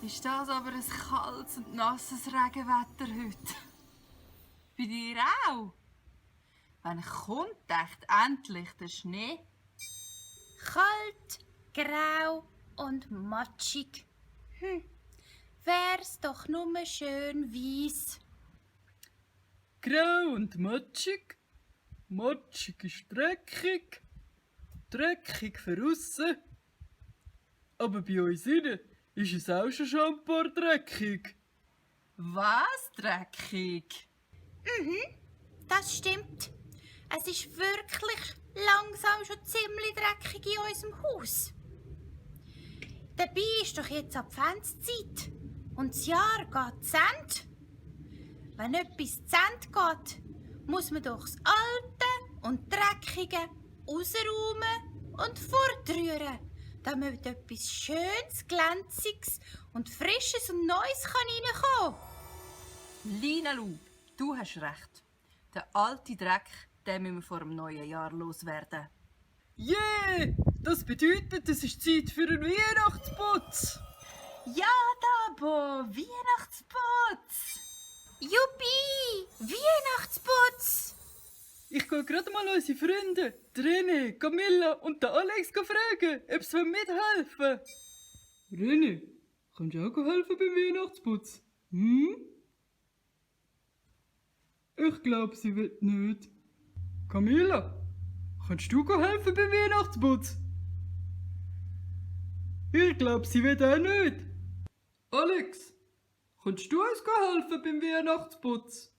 Ist das aber ein kaltes und nasses Regenwetter heute? Bei dir auch? Wann kommt echt endlich der Schnee? Kalt, grau und matschig. Wär's doch nur schön weiss. Grau und matschig. Matschig ist dreckig. Dreckig für aussen. Aber bei uns innen ist es auch schon ein paar dreckig. Was dreckig? Das stimmt. Es ist wirklich langsam schon ziemlich dreckig in unserem Haus. Dabei ist doch jetzt Adventszeit und das Jahr geht zu Ende. Wenn etwas zu Ende geht, muss man doch das Alte und Dreckige rausräumen und fortrühren, damit etwas Schönes, Glänziges und Frisches und Neues reinkommen kann. Lina Lu, du hast recht. Der alte Dreck, den müssen wir vor dem neuen Jahr loswerden. Yeah! Das bedeutet, es ist Zeit für einen Weihnachtsputz. Ja, Dabo, Weihnachtsputz! Juppie! Weihnachtsputz! Ich gehe gerade mal unsere Freunde, René, Camilla und Alex fragen, ob sie mithelfen wollen. René, kannst du auch helfen beim Weihnachtsputz? Ich glaube, sie will nicht. Camilla, kannst du helfen beim Weihnachtsputz? Ich glaube, sie will auch nicht. Alex, kannst du uns helfen beim Weihnachtsputz?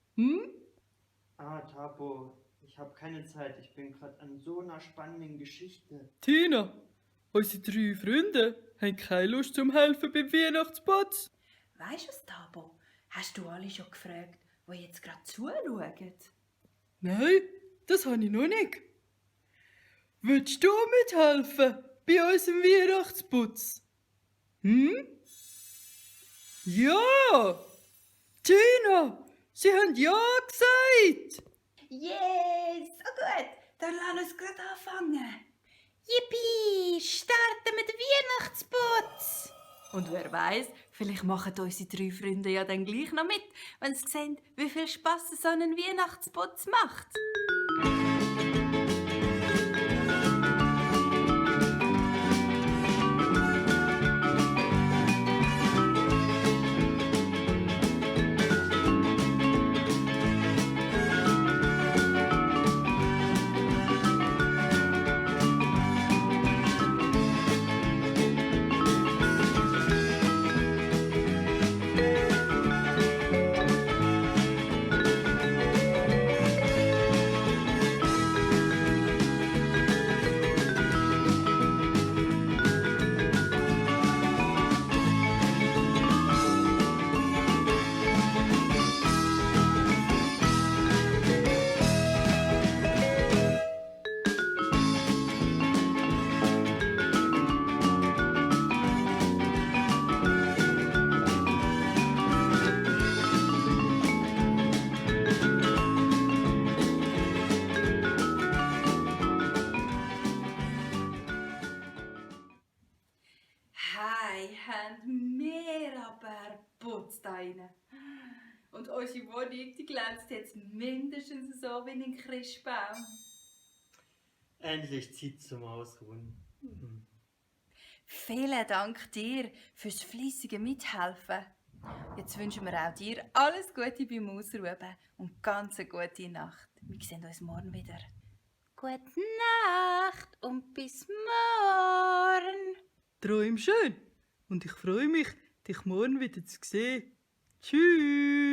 Tabo, ich habe keine Zeit. Ich bin gerade an so einer spannenden Geschichte. Tina, unsere 3 Freunde haben keine Lust zum Helfen beim Weihnachtsputz. Weisst du was, Dabo? Hast du alle schon gefragt, die jetzt gerade zuschauen? Nein, das habe ich noch nicht. Willst du mithelfen bei unserem Weihnachtsputz? Ja! Tina, sie haben ja gesagt. Yes, so gut. Dann lass uns gerade anfangen. Yippie! Starten mit dem Weihnachtsputz! Und wer weiß, vielleicht machen unsere 3 Freunde ja dann gleich noch mit, wenn sie sehen, wie viel Spass so ein Weihnachtsputz macht. Haben wir aber putzt da rein. Und unsere Wohnung, die glänzt jetzt mindestens so wie ein Christbaum. Endlich Zeit zum Ausruhen. Vielen Dank dir fürs fleissige Mithelfen. Jetzt wünschen wir auch dir alles Gute beim Ausruhen und ganz eine gute Nacht. Wir sehen uns morgen wieder. Gute Nacht und bis morgen! Träum schön und ich freue mich, dich morgen wieder zu sehen. Tschüss!